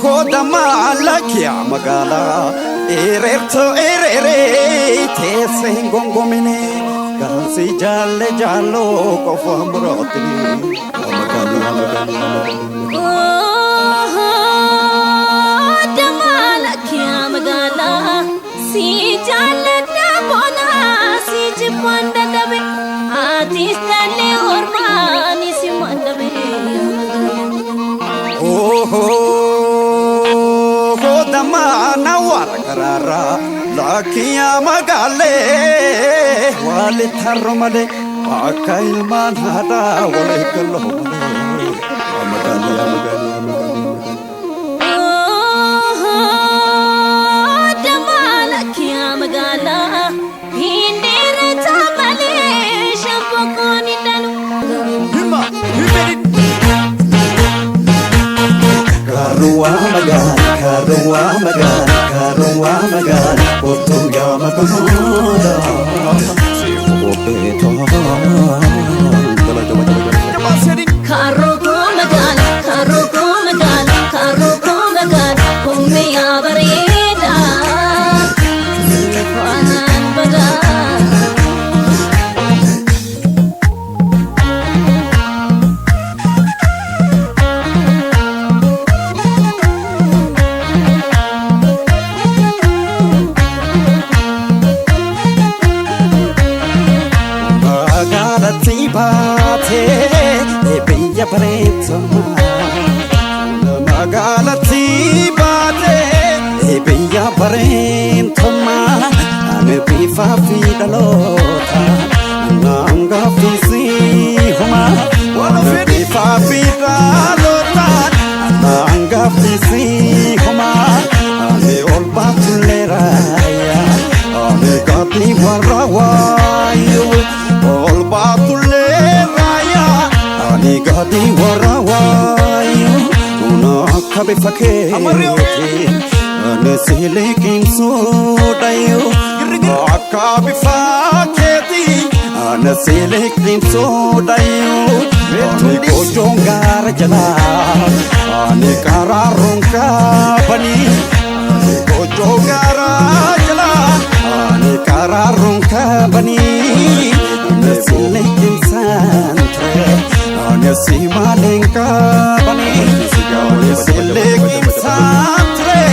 Dammaa lakkiyaa magaalaa ereertoo ereeree teesse hin gongomine gansi jaalle jaalloo qofa muraatini. Magaalii magaalii magaalii. Si jaalladha boona si jibbaan dadhabe atis dhalli ormaa ni si mandabe. Dammaa na warra karaarraa lakkiyaa magaalee walitti harro malee akka ilmaan haadhaa walii galoo malee. Magaalii magaalii magaalii. Magaalaa hin dheerata malee shambokoon hin dhalu. Karuwa magala, karuwa magala, karuwa magala, kottu yaa magala. Sifu Karoo magaala, karoo magaala, karoo magaala, humni yaa bareeda. Sifaanaan badaa. Magaalatti baatee biyya bareeddummaa. Magaalatti baatee biyya bareeddummaa. Ani bifaa fi dhaloota naan gaaffisii homaa. Ani bifaa fi dhaloota naan gaaffisii homaa. Ani ol baatullee raayyaa ani gaaddii warra waayyuu. Ol baatullee raayyaa ani gaaddii warra waayyuu. Kun akka bifa keetii ani si liqimsuudhayyuu. Akka bifa keetii ani si liqimsuudhayyuu. Ani gochoon gaara jalaa ani qaraaruun kaabanii. Ani gochoo gaara jalaa ani qaraaruun kaabanii. Ani si liqimsaan ture ani si maleen kaabanii. Ani si liqimsaan ture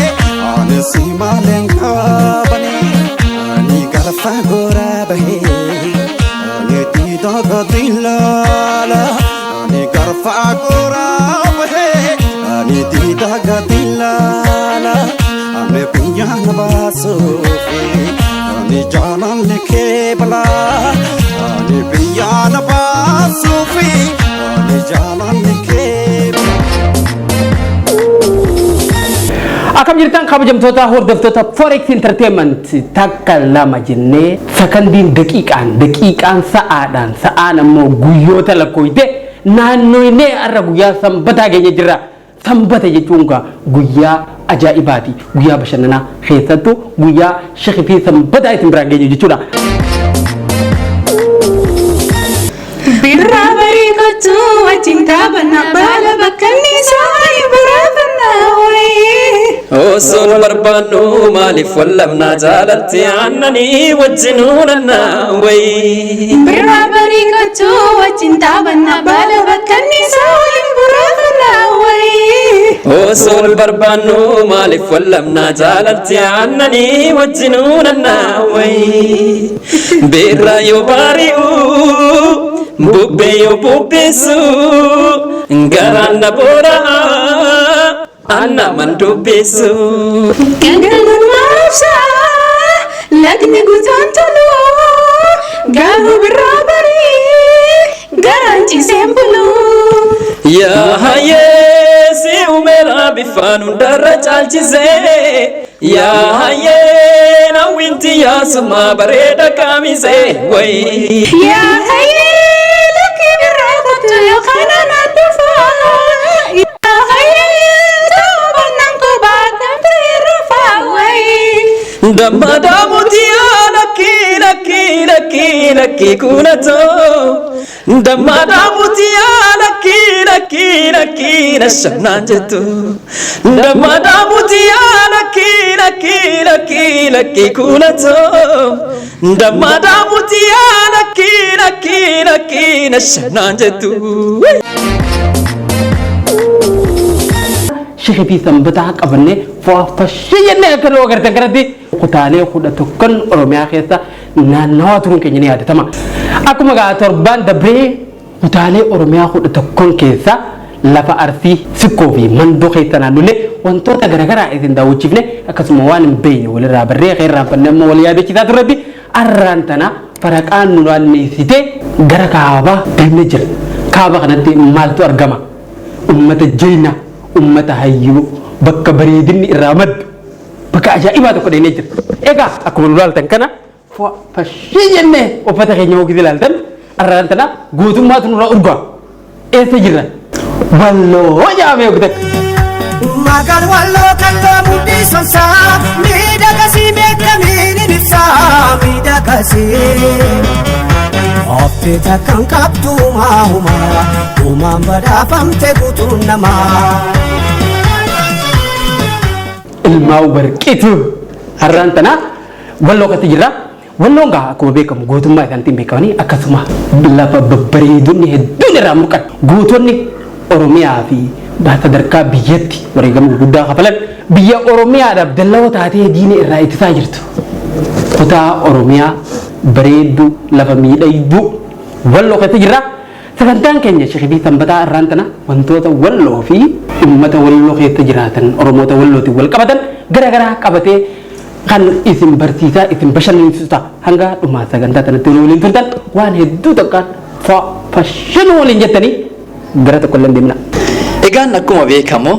ani si maleen kaabanii. Ani garfa goraa bahee ani diida gadi laala. Ani garfa goraa bahee ani diida gadi laala. Ani biyya na baasuufi ani jaalalli kee balaa. Ani biyya na baasuufi ani jaalalli kee balaa. Akkam jirtan kabajamtoota hordoftoota Forex Entertainment? Takka lama jennee sakandiin daqiiqaan, daqiiqaan sa'aadhaan, sa'aan ammoo guyyoota lakkooyte naannoonee har'a guyyaa sanbataa geenye jirra. Sanbata jechuun gaa guyyaa ajaa'ibaati. Guyyaa bashannanaa, keessattuu guyyaa shakifii sanbataa isin biraan geenye jechuudha. Birraa bareekatu wajjin taphanna baala bakka inni isaa baraafannaa wayii. Osoon barbaannu maaliif wallabnaa jaalatti aannanii wajjin uunannaa wayii. Birraa bareekatu wajjin taphanna baala bakka inni isaa waliin baraafannaa wayii. Osoon barbaannu maaliif wallabnaa jaalatti aannanii wajjin uunannaa wayii. Birraa yoo bari'u bubbee yoo bubbisu garaan na boora'a anna man dubbisu. Gangaluun maabsaa lagni guutuun tolu garuu birraa barii garaan ciiseen bulu. Yaa hayyee si umeera bifaan hundarra caalchisee, yaa hayyee nawwinti yaasuma bareeda kaamisee wayi. Yaa hayyee lakkii birraa kottu yookaan anaan dhufaa. Yaa hayyee ta'uu bannaan kophaa kan ta'e rafaa wayii. Damma daamuti yaa lakkii lakkii lakkii lakkii kunatoo. Damma daamutiyaa lakkii lakkii lakkii nashamnaan jettu. Damma daamutiyaa lakkii lakkii lakkii lakkii kuulatoo. Damma daamutiyaa lakkii lakkii lakkii nashamnaan jettu. Shihii fi sanbataa qabannee fashii jennee akka nu agartan kanatti kutaalee 11 Oromiyaa keessa naannawaa turuun keenya ni yaadatama. Akkuma gaa torbaan dabree kutaalee Oromiyaa 11 keessa lafa Arsii, Sikkoo fi Mandoo keessa naannolee wantoota garaagaraa isin daawwachiifne, akkasuma waan hin beekne walirraa barree irraanfanne ammoo wal yaadachiisaa turretti, arraan tana faraqaan nu naanneessitee gara kaabaa deemnee jira. Kaaba kanatti maaltu argama? Uummata jayna, uummata hayyuu, bakka bareedinni irraa maddu, bakka ajaa'ibaa tokko deemnee jira. Egaa akkuma nu ilaaltan kana fashii jennee uffata keenya hoogisi ilaaltan, arraan tana guutummaatu nurraa urgaa. Eessa jirra? Walloo jaamee ogdakka. Maqaan Walloo kalloo mudhii sonsaa, miidhagasii beekamiin hin ibsaa miidhagasii. Oftee takkan qabdu maahumaa uumaan badhaafamte guutuun namaa. Ilmaa warqiitu har'aan tana Walloo keessatti jirra. Walloon gaa akkuma beekamu gootummaa isaaniitiin beekamanii, akkasuma lafa babbareedonni hedduun irraa mul'atan. Gootonni Oromiyaa fi sadarkaa biyyatti wareegama gurguddaa kafalan, biyya Oromiyaadhaaf dallawoo taatee diina irraa ittisaa jirtu. Kutaa Oromiyaa bareedduu, lafa miidhagduu Walloo keessa jirra. Sagantaan keenya Shihii fi Sanbataa irraan tana wantoota Walloo fi uummata Walloo keessa jiraatan, Oromoota Wallootiin wal qabatan garaagaraa qabatee kan isin barsiisaa isin bashannansiisu ta'a. Hanga dhumaa sagantaa kanatti waliin turtan waan hedduu tokkaan fashanuu waliin jettanii gara tokko illee deemna. Egaan akkuma beekamu,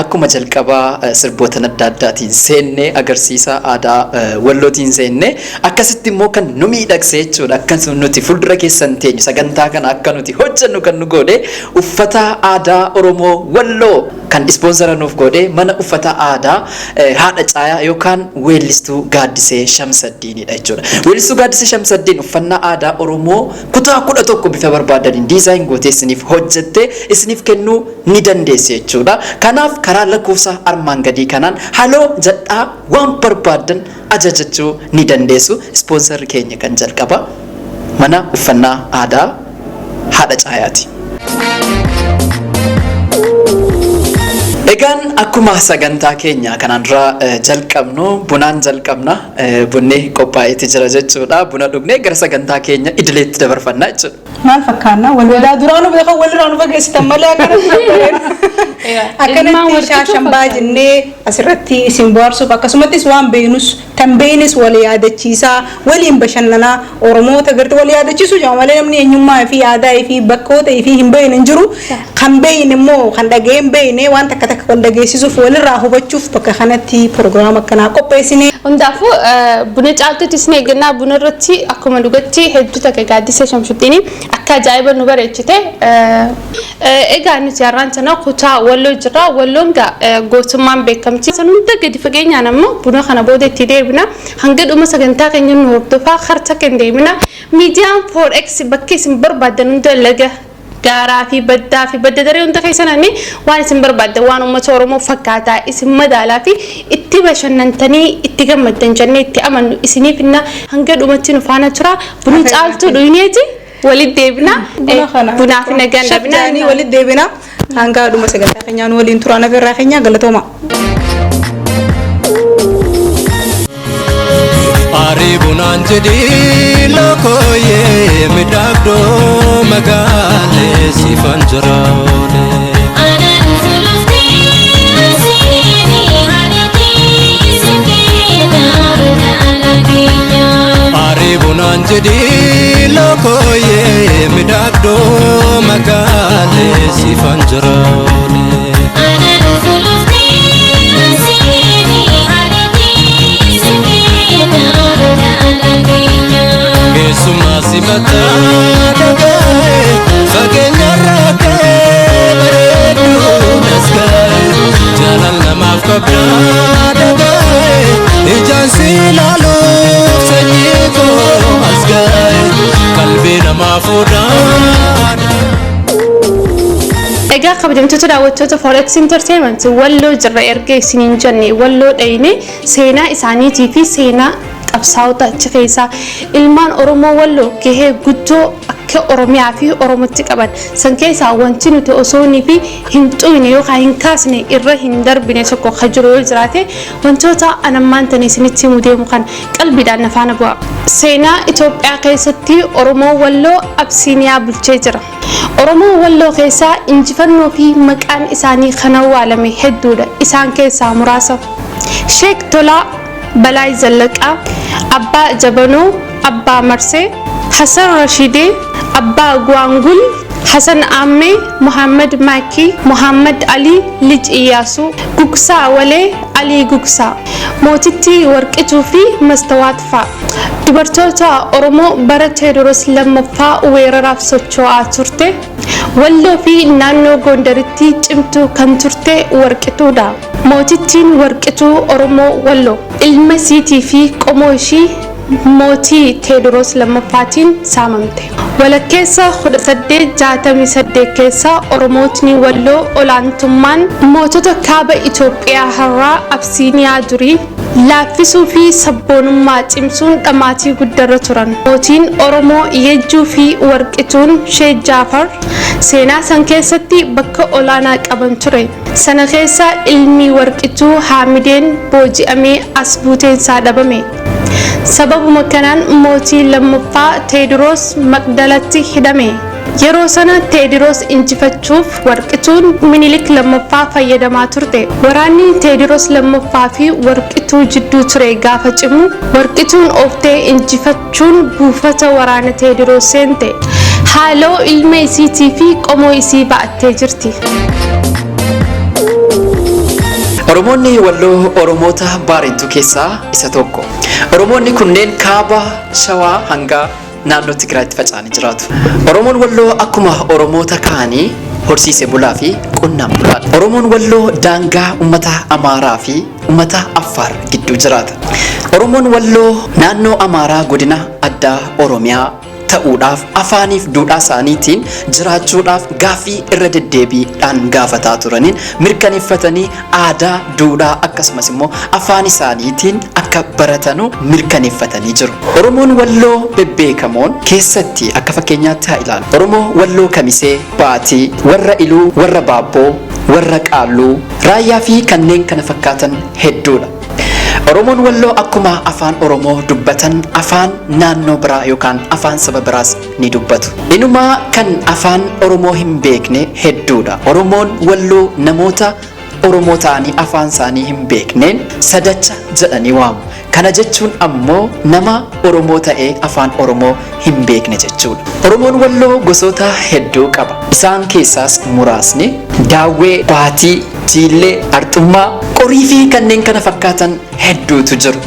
akkuma jalqabaa sirboota adda addaatiin seennee, agarsiisa aadaa Wallootiin seennee, akkasitti immoo kan nu miidhagse jechuudha. Akkasuma nuti fuuldura keessan teenyu sagantaa kana akka nuti hojjennu kan nu godhe, uffata aadaa Oromoo Walloo kan ispoonsara nuuf godhe mana uffata aadaa haadha caayaa yookaan weellistuu Gaaddisee Shamsaddiinidha jechuudha. Weellistuu Gaaddisee Shamsaddiin uffannaa aadaa Oromoo kutaa 11 bifa barbaadaniin design gootee isiniif hojjettee isiniif kennuu ni dandeessi jechuudha. Kanaaf karaa lakkoofsa armaan gadii kanaan haloo jedhaa waan barbaaddan ajajachuu ni dandeessu. Ispoonsarri keenya kan jalqaba mana uffannaa aadaa haadha caayaati. Egaan akkuma sagantaa keenya kanaan dura jalqabnu bunaan jalqabna. Bunni qophaa'eeti jira jechuudha. Buna dhugnee gara sagantaa keenya idileetti dabarfanna jechuudha. Maal fakkaanna? Walirraa duraanuu beekan, walirraa nu fageessitan malee akkanatti babbareedu. Akkanatti shaashambaa jennee asirratti isin bohaarsuuf, akkasumattis waan beeknus tan beeknes wal yaadachiisaa, waliin bashannanaa, Oromoota gartee wal yaadachiisuu jira malee namni eenyummaa fi aadaa fi bakkoota fi hin beekne hin jiru. Kan beekne immoo kan dhaga'ee hin beekne waan takka takka wal dhageessisuuf, walirraa hubachuuf bakka kanatti proogiraama akkanaa qopheessine. Hundaafuu buna caaltuutti isin eeggannaa. Buna irratti akkuma dhugatti hedduu takka Gaaddisee Shamshuddiin akka ajaa'iba nu bareechite. Egaa nuti har'aan tana kutaa Walloo jirra. Walloon gootummaan beekamti. San hunda gadi fageenyaan ammoo buna kana booda itti deebina. Hanga dhuma sagantaa keenya nu hordofaa, harta kan deemina. Miidiyaan 4X bakka isin barbaaddan hunda, laga, gaaraa fi baddaa fi badda daree hunda keessanani waan isin barbaaddan, waan uummata Oromoo fakkaataa isin madaalaa fi itti bashannantanii itti gammaddan jennee itti amannu isiniif inna. Hanga dhumatti nu faana tura. Buna caaltuu dhuyneeti walitti deebina. Buna kana. Bunaa fi nagaan dhabina. Shaftaanii walitti deebina. Hanga dhuma sagantaa keenyaa nu waliin turaa, afeerraa keenya. Galatooma. Arii bunaan jedhii lokooyee, midhaagdoo magaalee siifan jira oolee. Anan suluftii asiini haadhatii sinkeeta ala keenya. Arii bunaan jedhii lokooyee, midhaagdoo magaalee siifan jira oolee. Anan suluftii asiini haadhatii sinkeeta ala keenya. Keessumaa simataa dhagaa'e, fageenyarraa ka'ee bareedduu dasgaa'e, jaalal namaaf qabdaa dhagaa'e, ijaan si ilaaluuf sanyii koo as gaa'e, qalbii namaa fuudhaa. Kabajamtoota daawwattoota Forex Entertainment, Walloo jirra erga isiniin jenne, Walloo dhayine seenaa isaaniitii fi seenaa qabsaa'ota achi keessaa ilmaan Oromoo Walloo gahee guddoo akka Oromiyaa fi Oromootti qaban san keessaa wanti nuti osoo fi hin xuyne yookaan hin kaasne, irra hin darbine tokko ka jiru yoo jiraate, wantoota anammaan tana isinitti himuu deemu kan qalbiidhaan na faana bu'a. Seenaa Itoophiyaa keessatti Oromoo Walloo Absiiniyaa bulchee jira. Oromoo Walloo keessaa injifannoo fi maqaan isaanii kan awwaalame hedduudha. Isaan keessaa muraasa: Sheek Tolaa, Balaay Zallaqaa, Abbaa Jabanoo, Abbaa Marsee, Hasan Rashidee, Abbaa Gwaangul, Hasan Ammee, Muhammad Maakii, Muhammad Ali, Lij Iyyaasuu, Gugsaa Walee, Alii Gugsaa, Mootittii Warqituu fi Mastawaat fa'a. Dubartoota Oromoo bara Teediroos lammaffaa weeraraaf socho'aa turte. Walloo fi naannoo Gondaritti cimtuu kan turte Warqituudha. Mootittiin Warqituu Oromoo Walloo ilma isiitii fi qomoo ishii mootii Teediroos lammaffaatiin saamamte. Walakkeessa 1868 keessa Oromootni Walloo olaantummaan mootota kaaba Itoophiyaa har'aa, Absiiniyaa durii, laaffisuu fi sabboonummaa cimsuun dhamaatii guddarra turan. Mootiin Oromoo Yejjuu fi Warqituun Sheek Jaafar seenaa san keessatti bakka olaanaa qaban ture. Sana keessa ilmi Warqituu Haamideen booji'amee as buuteensaa dhabame. Sababuma kanaan mootii lammaffaa Teediroos Maqdalatti hidhame. Yeroo sana Teediroos injifachuuf Warqituun Minilik lammaffaa fayyadamaa turte. Waraanni Teediroos lammaffaa fi Warqituu jidduu ture gaafa cimu, Warqituun ooftee injifachuun buufata waraana Teediroos seente. Haaloo ilma isiitii fi qomoo isii ba'attee jirti. Oromoonni Walloo Oromoota Baarentuu keessaa isa tokko. Oromoonni kunneen kaaba Shawaa hanga naannoo Tigraayitti faca'anii jiraatu. Oromoon Walloo akkuma Oromoota kaanii horsiise bulaa fi qonnaan bulaadha. Oromoon Walloo daangaa uummata Amaaraa fi uummata Affaar gidduu jiraata. Oromoon Walloo naannoo Amaaraa godina addaa Oromiyaa ta'uudhaaf, afaaniif duudhaa isaaniitiin jiraachuudhaaf gaaffii irra deddeebiidhaan gaafataa turaniin mirkaneeffatanii, aadaa, duudhaa akkasumas immoo afaan isaaniitiin akka baratanu mirkaneeffatanii jiru. Oromoon Walloo bebbeekamoon keessatti akka fakkeenyaatti haa ilaalu. Oromoo Walloo Kamisee, Baatii, warra Iluu, warra Baabboo, warra Qaalluu, Raayyaa fi kanneen kana fakkaatan hedduudha. Oromoon Walloo akkuma afaan Oromoo dubbatan afaan naannoo biraa yookaan afaan saba biraas ni dubbatu. Inumaa kan afaan Oromoo hin beekne hedduudha. Oromoon Walloo namoota Oromoo ta'anii afaan isaanii hin beekneen sadacha jedhanii waamu. Kana jechuun ammoo nama Oromoo ta'ee afaan Oromoo hin beekne jechuudha. Oromoon Walloo gosoota hedduu qaba. Isaan keessaas muraasni Daawwee, Baatii, Jiillee, Arxummaa, Qorii fi kanneen kana fakkaatan hedduutu jiru.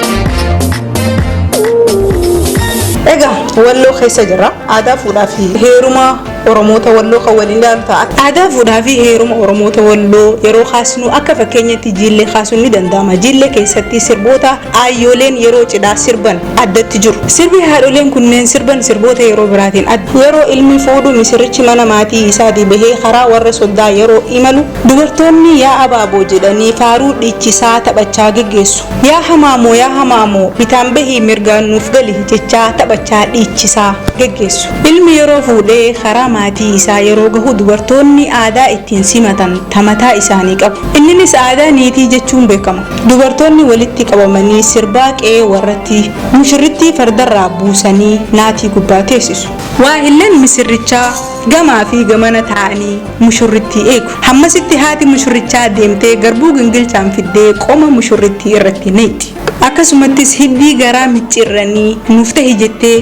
Egaa Walloo keessa jira. Aadaa fuudhaa fi heeruma Oromoota Walloo kan waliin ilaalu ta'a. Aadaa fuudhaa fi heeruma Oromoota Walloo yeroo kaasnu, akka fakkeenyatti jiillee kaasuun ni danda'ama. Jiillee keessatti sirboota aayyooleen yeroo cidhaa sirban addatti jiru. Sirbi haadholeen kunneen sirban sirboota yeroo biraatiin adda. Yeroo ilmi fuudhu misirrichi mana maatii isaatii bahee karaa warra soddaa yeroo imalu, dubartoonni "Yaa abaaboo" jedhanii faaruu dhiichisaa taphachaa geggeessu. "Yaa hamaamoo, yaa hamaamoo, bitaan bahii mirgaan nuuf gali" jechaa taphachaa dhiichisaa geggeessu. Ilmi yeroo fuudhee karaa maatii isaa yeroo gahu, dubartoonni aadaa ittiin simatan tamataa isaanii qabu. Inninis aadaa niitii jechuun beekama. Dubartoonni walitti qabamanii sirbaa qe'ee warratti mushurrittii fardarraa buusanii naatii gubbaa teessisu. Waahilleen misirrichaa gamaa fi gamana taa'anii mushurrittii eegu. Hammasitti haati mushurrichaa deemtee garbuu gingilchaan fiddee qoma mushurrittii irratti neetti. Akkasumattis hiddii garaa micciirranii "Nuuf tahi" jettee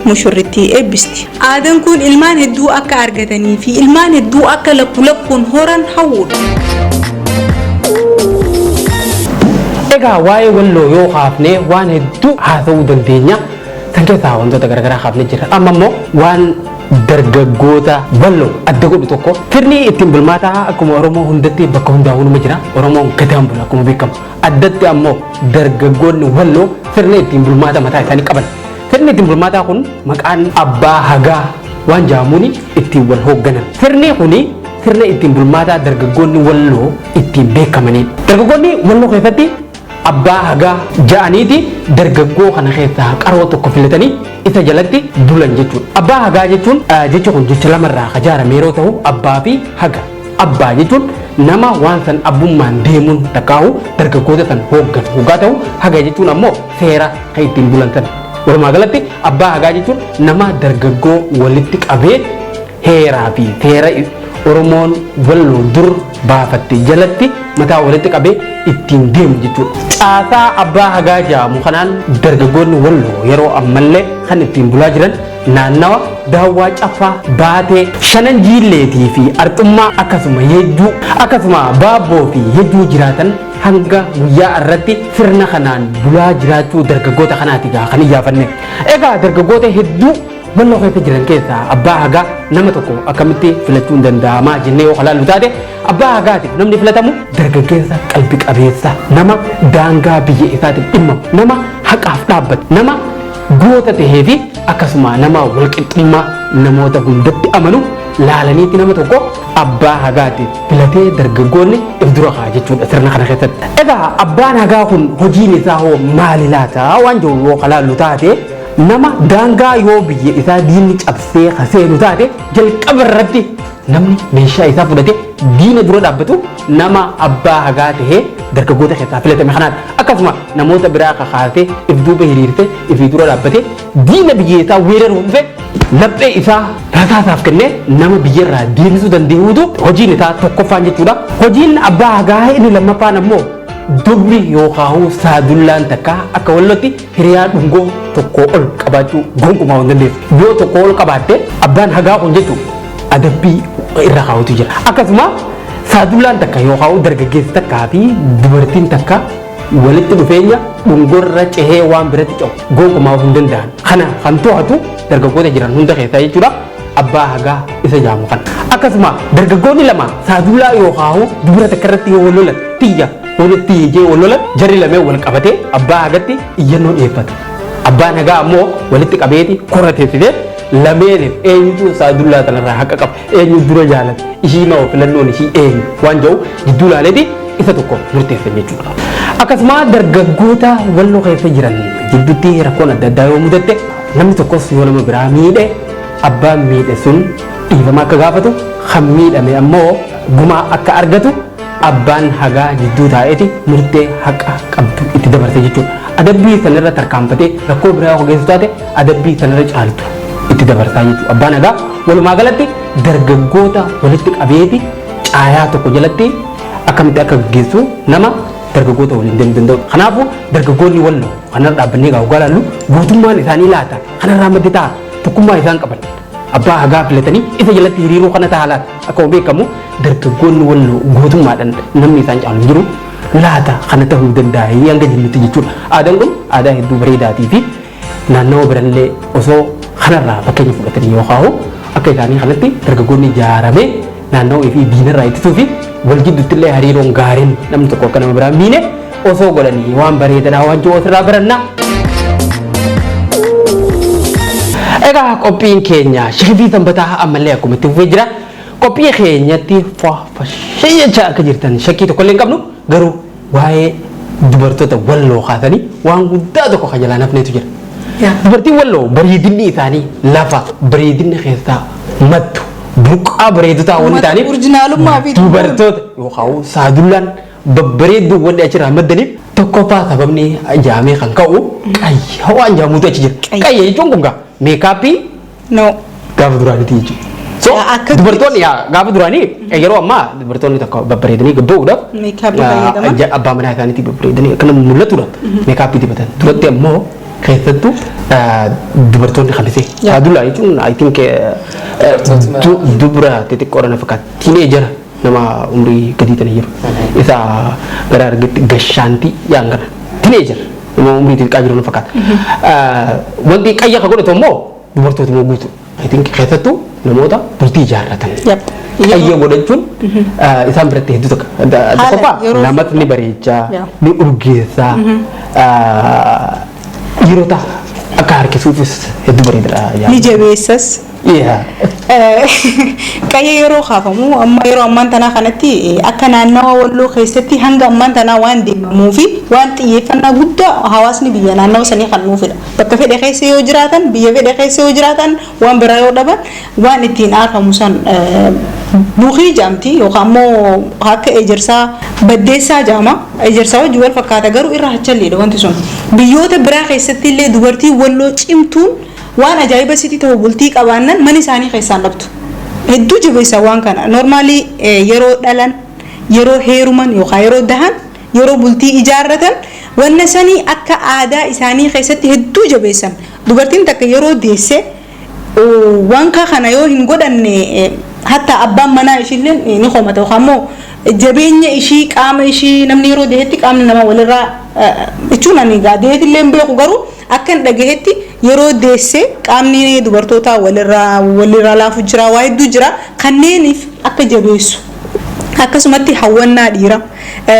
mushurrittii eebbisti. Aadaan kun ilmaan hedduu akka argatanii fi ilmaan hedduu akka lakku lakkuun horan hawwuudha. Egaa waa'ee Walloo yoo kaafne waan hedduu haasa'uu dandeenya. San keessaa wantoota garaagaraa kaafnee jira. Amma immoo waan dargaggoota Walloo adda godhu tokko, sirni ittiin bulmaataa akkuma Oromoo hundatti bakka hundaa hunduma jira. Oromoon gadaan bula akkuma beekamu. Addatti ammoo dargaggoonni Walloo sirna ittiin bulmaata mataa isaanii qaban. Sirni ittiin bulmaataa kun maqaan abbaa hagaa waan jedhamuun ittiin wal hoogganan. Sirni kuni Sirna ittiin bulmaataa dargaggoonni Walloo ittiin beekamanidha. Dargaggoonni Walloo keessatti abbaa hagaa ja'aniiti dargaggoo kana keessaa qaroo tokko filatanii isa jalatti bulan jechuudha. Abbaa hagaa jechuun jecha kun jecha lamarraa kan ijaarame yeroo ta'u, abbaa fi haga. Abbaa jechuun nama waan san abbummaan deemuun takkaahu dargaggoota san hoogganu hoggaa ta'u, haga jechuun ammoo seera kan ittiin bulan sana. Walumaa galatti abbaa hagaa jechuun nama dargaggoo walitti qabee heeraa fi seera Oromoon Walloo dur baafatte jalatti mataa walitti qabee ittiin deemu jechuudha. Caasaa abbaa hagaa jedhamu kanaan dargaggoonni Walloo yeroo ammallee kan ittiin bulaa jiran naannawa Daawwaa Caffaa, Baatee, Shanan Jiilleetii fi Arxummaa, akkasuma Yejjuu, akkasuma Baabboo fi Yejjuu jiraatan hanga guyyaa irratti sirna kanaan bulaa jiraachuu dargaggoota kanaati gaa kan iyyaafanne. Egaa dargaggoota hedduu Walloo keessa jiran keessaa abbaa hagaa nama tokko akkamitti filachuun danda'amaa jennee yoo ilaallu taate, abbaa hagaatiif namni filatamu dargaggeessa qalbi qabeessa, nama daangaa biyya isaatiif dhimmamu, nama haqaaf dhaabbatu, nama goota tahee fi akkasuma nama walqixxummaa namoota hundatti amanu laalaniitti nama tokko abbaa hagaatiif filatee dargaggoonni if dura kaa jechuudha sirna kana keessatti. Egaa abbaan hagaa kun hojiin isaa hoo maali laata waan jiru yoo ilaallu taate, nama daangaa yoo biyya isaa diinni cabsee seenu taate jalqaba irratti namni meeshaa isaa fudhate diina dura dhaabbatu nama abbaa hagaa tahee dargaggoota keessaa filatame kanaadha. Akkasuma namoota biraa kakaasee if duuba hiriirtee ifii dura dhaabbate diina biyya isaa weeraruuf dhufe laphee isaa rasaasaaf kennee nama biyyarraa deebisuu danda'uutu hojiin isaa tokkoffaan jechuudha. Hojiin abbaa hagaa inni lammaffaan ammoo dubri yookaan saadullaan takka akka Wallootti hiriyaa dhungoo tokko ol qabaachuu gonkumaa hin dandeessu. Yoo tokko ol qabaatte abbaan hagaa kun jechuun adabbii irra kaa'utu jira. Akkasuma saadullaan takka yookaan dargaggeessi takkaa fi dubartiin takka walitti dhufeenya dhungorra cehee waan biratti ce'u gonkumaa hin danda'an. Kana kan to'atu dargaggoota jiran hunda keessaa jechuudha, abbaa hagaa isa jaamu kana. Akkasuma dargaggoonni lama saadullaa yookaan dubara takka irratti yoo wal lolan, tiyya walitti ijee wal lolan, jarri lameen wal qabatee abbaa hagatti iyyannoo dhiyeeffata. Abbaan hagaa ammoo walitti qabeeti kora teessisee lameeniif eenyutu saadullaa sanarraa haqa qaba, eenyu dura jaalata, ishii noo filannoon ishii eenyu waan jedhu jidduu laaleeti isa tokko murteessan jechuudha. Akkasuma dargaggoota Walloo keessa jiran jidduutti rakkoon adda addaa yoo mudatte, namni tokkos yoo nama biraa miidhe, abbaan miidhe sun dhiifama akka gaafatu, kan miidhame ammoo gumaa akka argatu abbaan hagaa jidduu taa'eeti murtee haqa qabdu itti dabarse jechuudha. Adabbii sanarra tarkaanfatee rakkoo biraa yoo geessu taate adabbii sanarra caaltu itti dabarsaa jechuudha. Abbaan hagaa walumaa galatti dargaggoota walitti qabeeti caayaa tokko jalatti akkamitti akka gaggeessu nama dargaggoota waliin deemuu danda'u. Kanaafuu dargaggoonni Walloo kanarra dhaabbannee gaa hoggaa laallu gootummaan isaanii laata kanarraa madde ta'a, tokkummaa isaan qaban abbaa hagaa filatanii isa jalatti hiriiruu kana ta'a laata. Akkuma beekamu dargaggoonni Walloo gootummaadhaan namni isaan caalu hin jiru, laata kana ta'uu danda'a hanga jennutti jechuudha. Aadaan kun aadaa hedduu bareedaatii fi naannawa birallee osoo kanarraa fakkeenya fudhatanii yookaan akka isaanii kanatti dargaggoonni ijaaramee naannawaa fi diinarraa ittisuu fi wal jidduutti illee hariiroon gaariin namni tokko akka nama biraa miine osoo godhanii waan bareedaadha waan jiru asirraa barannaa. Egaa qophiin keenya Shifii Sanbataa ammallee akkuma itti fufee jira. Qophii keenyatti faffashee akka jirtan shakkii tokko illee hin qabnu, garuu waa'ee dubartoota Walloo kaasanii waan guddaa tokko kan jalaan hafneetu jira. Dubartiin Walloo bareedinni isaanii lafa bareedinni keessaa maddu, burqaa bareedotaa wanni ta'aniif Originalummaa fi dubartoota yookaan saadullaan babbareedduu wanni achirraa maddaniif tokkoffaa sababni jaamee kan ka'u qayya waan jaamuutu achi jira. Qayya jechuun kun gaa makeup No. gaafa duraaniiti jechuudha. So dubartoonni yaa gaafa duraanii, yeroo ammaa dubartoonni tokko babbareedanii gabba'uudhaaf Makeup fayyadaman. Abbaa manaa isaaniitii babbareedanii akka nama mul'atuudhaaf makeup dibatan. Duratti ammoo keessattuu dubartoonni kamisee saadullaa jechuun I think dubra xixiqqoodha na fakkaata. Teenager, nama umrii gadii tana jiru. Isa gara argetti gashaantii yaan kana. Teenager, nama umrii xixiqqaa jiru na fakkaata. Wanti qayya ka godhatu ammoo dubartoota immoo guutu. I think keessattuu namoota bultii ijaarratan. Qayya godhachuun isaan biratti hedduu tokko. Tokkoffaa namas ni bareechaa, ni urgeessaa, dhiirota akka harkisuufis hedduu bareedaadha. Ni jabeessas. Yaa. Qayyee yeroo kaafamu amma yeroo ammaan tanaa kanatti akka naannawa Walloo keessatti hanga ammaan tanaa waan deemamuu fi waan xiyyeeffannaa guddaa hawaasni biyya naannawa sanii kan nuufidha. Bakka fedhe keessa yoo jiraatan, biyya fedhe keessa yoo jiraatan, waan biraa yoo dhaban, waan ittiin aarfamu san buukii jaamti yookaan immoo akka ejersaa baddeessaa jaama. Ejersaa wajjin wal fakkaata, garuu irra hachalleedha wanti sun. Biyyoota biraa keessatti illee dubartii Walloo cimtuun waan ajaa'iba sitti ta'u, bultii qabaannan mana isaanii keessaan dhabdu. Hedduu jabeessa waan kana. Normally yeroo dhalan, yeroo heeruman yookaan yeroo dahan, yeroo bultii ijaarratan, wanna sanii akka aadaa isaanii keessatti hedduu jabeessan. Dubartiin takka yeroo deesse waan kana yoo hin godhanne, hatta abbaan manaa ishiillee ni komata, yookaan immoo jabeenya ishii, qaama ishii, namni yeroo deehetti qaamni nama walirraa jechuun, ani gaa deehetillee hin beeku, garuu akka hin dhagahetti yeroo deesse qaamni dubartootaa walirraa laafu jira, waa hedduu jira, kanneeniif akka jabeessu. Akkasumatti hawwannaa dhiira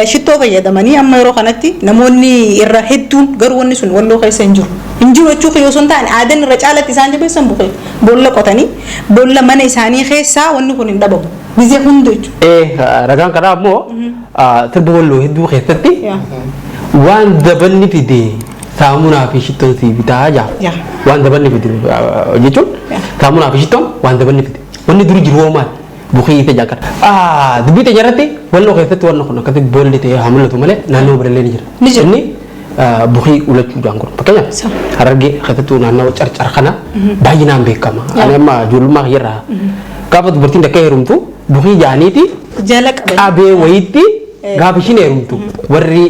shittoo fayyadamanii amma yeroo kanatti namoonni irra hedduun, garuu wanni sun Walloo keessa hin jiru. Hin jiru jechuu yoo osoo hin taane, aadaan irra caalatti isaan jabeessan buqee boolla qotanii, boolla mana isaanii keessaa wanni kun hin dhabamu. Gizee hunda jechuudha. Ragaan kanaa immoo sirba Walloo hedduu keessatti waan daballi fide saamunaa fi shittoon si bitaa jaa. Waan daballi fide jechuun saamunaa fi shittoon waan daballi fide. Wanni dur jiru hoo maal? Bukii isa jaakata. Dubbii teenya irratti Walloo keessatti wanni kun akkasitti boolli ta'ee haa mul'atu malee, naannoo birallee ni jira. Ni jira. Inni bukii ulachuu jaan kun fakkeenyaaf Harargee keessattuu naannoo Carcar kana baay'inaan beekama. Ani amma ijoollummaa kiyyarraa gaafa dubartiin takka heerumtu bukii jaaniiti Jala qaban. Qabee wayitti gaafa ishiin heerumtu warri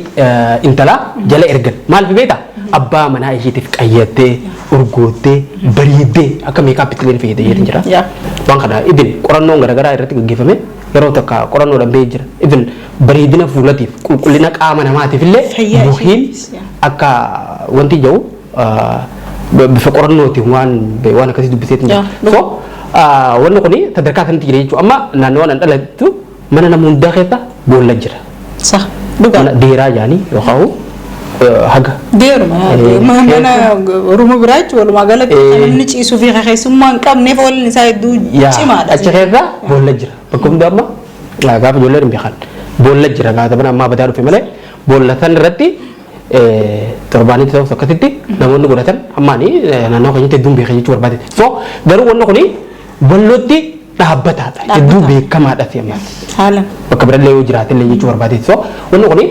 intalaa jala ergan. Maaliif beektaa? Abbaa manaa ishiitiif qayyattee, urgoottee, bareeddee, akka makeupitti illee fayyadee jira. Waan kana ibin qorannoon garaagaraa irratti gaggeeffame, yeroo takka qorannoodhaan bahee jira. Ibin bareedina fuulatiif, qulqullina qaama namaatiif illee Fayyaa bukiin isheetiifis, yaa. akka wanti jiru bifa qorannootiin waan akkasii dubbiseetiin jira. So wanni kuni sadarkaa sanatti jira jechuudha. Amma naannoo an dhalattu mana nama hundaa keessa boolla jira. Sa dhugaa. Mana deeraa jaanii yookaan haga. Deeruma mana Oromoo biraa jechuun walumaa galatti kan namni ciisuu fi keessummaa hin qabneef oolli isaa hedduu cimaadha. Achi keessa boolla jira. Bakka hundaa amma gaafa ijoolleen hin beekan boolla jira, gaafa mana ammaa badaa dhufe malee, boolla san irratti torbaanitti ta'us akkasitti namoonni godhatan ammaani naannoo keenyatti hedduun beekan jechuu barbaade. So garuu wanni kuni Wallootti dhaabbataadha. Hedduu beekamaadha si ammas. Haalan. Bakka birallee yoo jiraate illee jechuu barbaade. So wanni kuni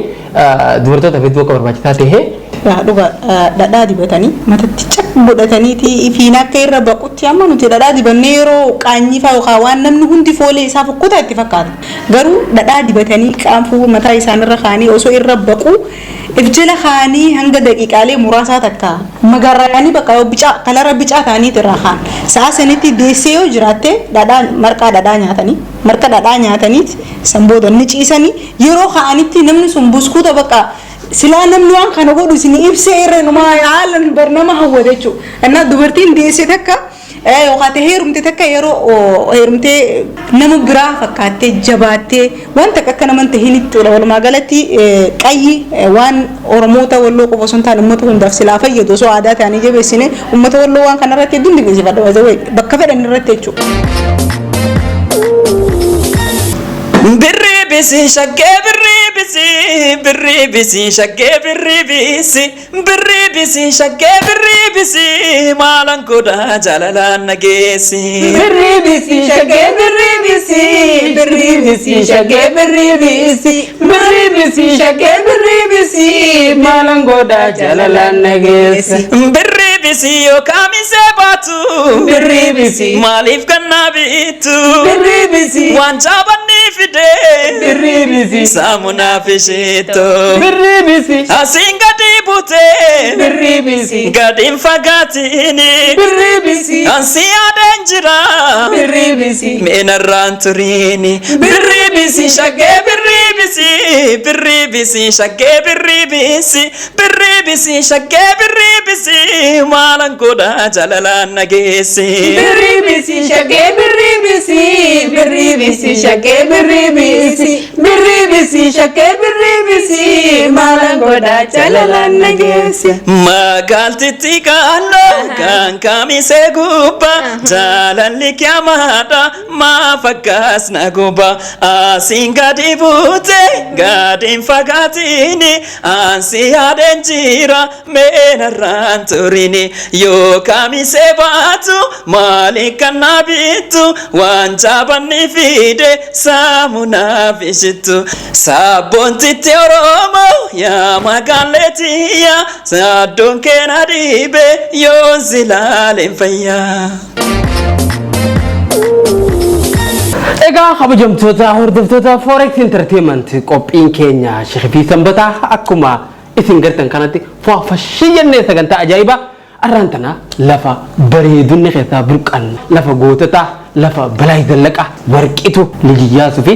dubartootaaf hedduu akka barbaachisaa ta'ee Yaa dhugaa, dhadhaa dibatanii matatti caq godhataniiti ifiin akka irra baqutti. Amma nuti dhadhaa dibannee yeroo qaanyii fa'aa yookaan waan namni hundi foolee isaa fokkotaa itti fakkaata. Garuu dhadhaa dibatanii qaanfuu mataa isaanirra kaanii osoo irra baquu if jala kaanii hanga daqiiqaalee muraasaa takka magarraayanii bakka yoo bicaa kalara bicaa ta'aniiti irraa kaan. Sa'a sanitti deessee yoo jiraatte dhadhaa, marqaa dhadhaa nyaatanii, marqa dhadhaa nyaataniiti san booda ni ciisanii, yeroo ka'anitti namni sun buskuuta bakka silaa namni waan kana godhu isin ibsee irra numaa haalan bar nama hawwata jechuudha. Innaa dubartiin deesse takka yookaan ta'e heerumte takka yeroo heerumtee nama biraa fakkaattee jabaattee waan takka akka nama hin tahinitti. Walumaa galatti qayyi waan Oromoota Walloo qofa osoo hin taane uummata hundaaf silaa fayyadu osoo aadaa ta'anii jabeessine. Uummata Walloo waan kanarratti hedduun dinqisiifadha, bakka fedhan irratti jechuudha. Birrii bisi shaggee, birrii bisi, birrii bisi shaggee, birrii bisi, birrii bisi shaggee, birrii bisi, maalan godha jaalalaan nageessi. Birrii bisi shaggee, birrii bisi, birrii bisi shaggee, birrii bisi, birrii bisi shaggee, birrii bisi, maalan godha jaalalaan nageessi. Birrii bisi yookaan misee baatu. Birrii bisi. Maaliif kannaa biitu? Birrii bisi. Waan jaabanni fidee. Birrii bisi. Saamunaa fi shittoo. Birrii bisi. Asiin gadi butee. Birrii bisi. Gadi hin fagaatini. Birrii bisi. Ansi yaadeen jira. Birrii bisi. Meenarraan turiini. Birrii bisi shaggee, birrii bisi, birrii bisi shaggee, birrii bisi, birrii bisi shaggee, birrii bisi, maalan godha jaalalaan nageessi. Birrii bisi shaggee, birrii bisi. bisi birri bisi shakkee birri bisi birri bisi shakkee birri bisi maalan godhaa jalalaan nageessi. Magaaltitti qaalloo kan kaamisee gubbaa jaalalli kyamaadha maaf akkas na guba asiin gadi buute gadiin fagaatini ansi yaadeen jira meenarraan turini yoo kaamisee baatu maali kan na bittu waan jaabanni fide saamunaa fishittu sabboontitti Oromoo yaa magaalleetiyya saaddoon keena dhibe yoo zilaaleen fayyaa. Egaa kabajamtoota hordoftoota Forex Entertainment, qophiin keenya Shekii Sanbataa akkuma isin gartan kanatti faashiyannee sagantaa ajaa'ibaa arraan tana lafa bareedunni keessaa burqan, lafa goototaa, lafa Balaay Zallaqaa, Warqitu Lijiyyaasuu fi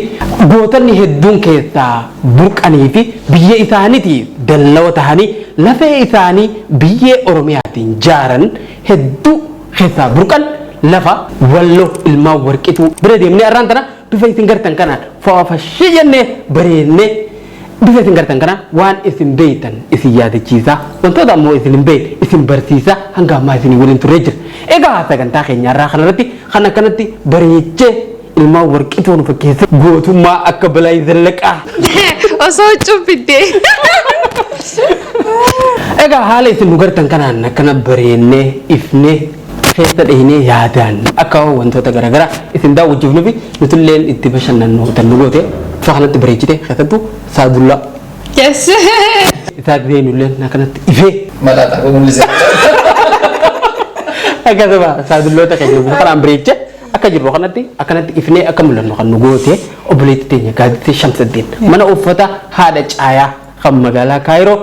gootonni hedduun keessaa burqanii fi biyya isaaniitiif dallawa tahanii lafee isaanii biyyee Oromiyaatiin jaaran hedduu keessaa burqan, lafa Walloo ilmaan Warqituu bira deemnee arraan tana bifa isin gartan kanaan faashiyannee bareennee, bifa isin gartan kanaan waan isin beeytan isin yaadachiisaa, wantoota ammoo isin hin beekne isin barsiisaa hanga ammaa isin waliin turee jira. Egaa sagantaa keenya irraa kanarratti kan akkanatti bareechee ilmaan Warqituu nu fakkeesse gootummaa akka Balaay Zallaqaa. Osoo cubbiddee. Egaa haala isin nu gartan kanaan akkana bareennee ifnee keessa dhahinee yaadaan akka wantoota garaagaraa isin daawwachiifnu fi nutulleen itti bashannannu tan nu goote bifa kanatti bareechite, keessattuu Saadullaa. Isaa gisee akkanatti ifee. Malaataa koo mul'ise. Akkasuma saadulloota keenya bifa kanaan bareechee akka jirru kanatti akkanatti ifnee akka mul'annu kan nu goote obboleettii teenya Gaazexee Shamsaddiin, mana uffata haadha caayaa kan magaalaa Kaayiroo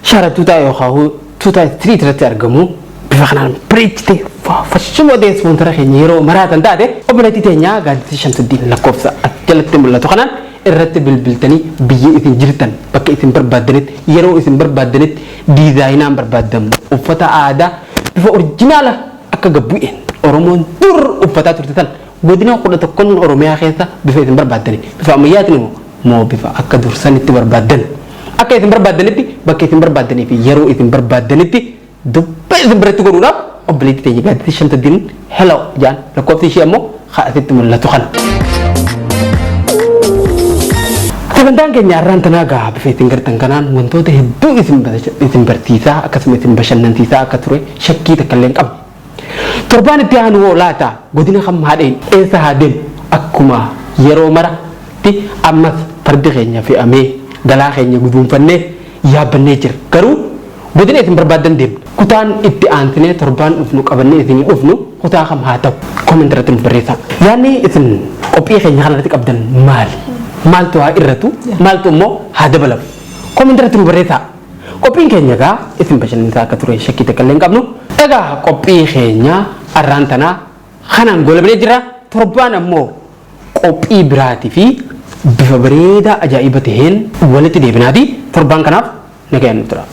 shara tuutaa yookaan tuutaa street irratti argamu bifa kanaan bareechitee faashuma ta'e sponsor keenya yeroo maraatan taate obboleettii teenya Gaazexee Shamsaddiin lakkoofsa as jalatti mul'atu kanaan irratti bilbiltanii biyya isin jirtan, bakka isin barbaaddanitti, yeroo isin barbaaddanitti diizaayinaan barbaaddamu uffata aadaa bifa original akka gabbu'een Oromoon dur uffataa turte san godina 11n Oromiyaa keessa bifa isin barbaaddani, bifa ammayyaatiin immoo moo bifa akka dursanitti barbaaddan, akka isin barbaaddanitti, bakka isin barbaaddanii fi yeroo isin barbaaddanitti dubba isin biratti godhuudhaaf obboleettii teenya Gaazexii Shamsaddiin hello jaan, lakkoofsi ishee ammoo asitti mul'atu kana. Sagantaan keenya har'aan tanaa gaa bifa isin gartan kanaan wantoota hedduu isin barsiisaa akkasuma isin bashannansiisaa akka ture shakkii takka illee hin qabnu. Torbaan itti aanu hoo laata godina kam haa deemu, eessa haa deemu? Akkuma yeroo maratti ammas fardi keenya fe'amee galaa keenya guduunfannee yaabbannee jira. Garuu godina isin barbaaddan deemna. Kutaan itti aansinee torbaan dhufnu qabannee isinii dhufnu kutaa kam haa ta'u? Comment irratti nuuf barreessaa. Yaadni isin qophii keenya kanarratti qabdan maali? Maaltu haa irratu? Maaltu immoo haa dabalamu? Comment irratti nu barreessaa. Qophiin keenya egaa isin bashannansiisaa akka ture shakkii takka illee hin qabnu. Egaa qophii keenya arraan tanaa kanaan goolabnee jira. Torbaan ammoo qophii biraatii fi bifa bareedaa ajaa'iba taheen walitti deebinaati. Torbaan kanaaf nagayaan nu tura.